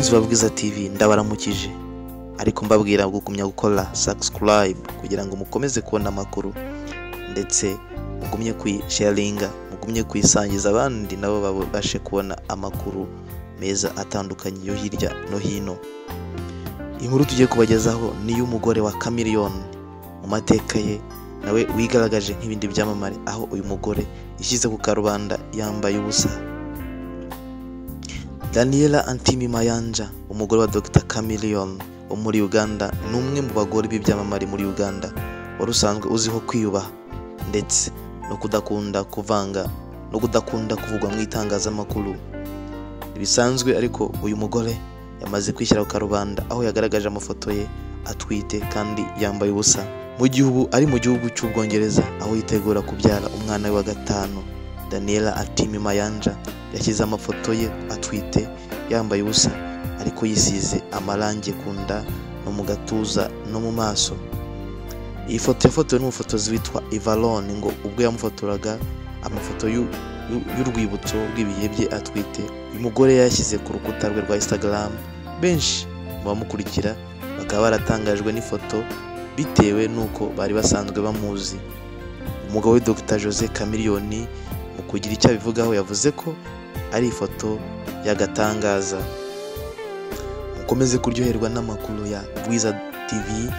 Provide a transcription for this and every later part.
Bakunzi ba Bwiza TV, ndabaramukije, ariko mbabwira gugumya gukora subscribe kugira ngo mukomeze kubona amakuru, ndetse mugumye kuyisharinga, mugumye kuyisangiza abandi nabo babashe kubona amakuru meza atandukanye yo hirya no hino. Inkuru tugiye kubagezaho ni iy'umugore wa Chameleone mu mateka ye, nawe wigaragaje nk'ibindi byamamare, aho uyu mugore yishyize ku karubanda yambaye ubusa. Daniela Antimi Mayanja, umugore wa Dr Chameleone wo muri Uganda, ni umwe mu bagore b'ibyamamare muri Uganda, wari usanzwe uziho kwiyubaha ndetse no kudakunda kuvanga no kudakunda kuvugwa mu itangazamakuru. Ntibisanzwe, ariko uyu mugore yamaze kwishyira ku karubanda, aho yagaragaje amafoto ye atwite kandi yambaye ubusa, mu gihe ubu ari mu gihugu cy'Ubwongereza aho yitegura kubyara umwana we wa gatanu. Daniela Atimi Mayanja yashyize amafoto ye atwite yambaye ubusa, ariko yisize amarangi ku nda no mu gatuza no mu maso. Iyi foto yafotowe n'umufotozi witwa Ivalon, ngo ubwo yamufotoraga amafoto y'urwibutso rw'ibihe bye atwite. Uyu mugore yashyize ku rukuta rwe rwa Instagram, benshi mu bamukurikira bakaba baratangajwe n'ifoto bitewe n'uko bari basanzwe bamuzi. Umugabo we Dr Jose Chameleone mu kugira icyo abivugaho yavuze ko ari ifoto y'agatangaza. Mukomeze kuryoherwa n'amakuru ya Bwiza TV,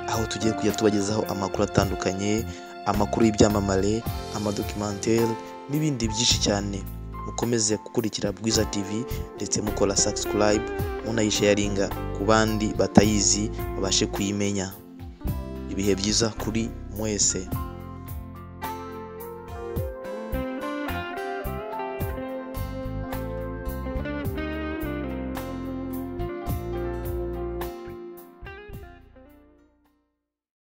aho tugiye kujya tubagezaho amakuru atandukanye, amakuru y'ibyamamare, amadocumentary n'ibindi byinshi cyane. Mukomeze gukurikira Bwiza TV ndetse mukora subscribe, munayisharinga ku bandi batayizi babashe kuyimenya. Ibihe byiza kuri mwese.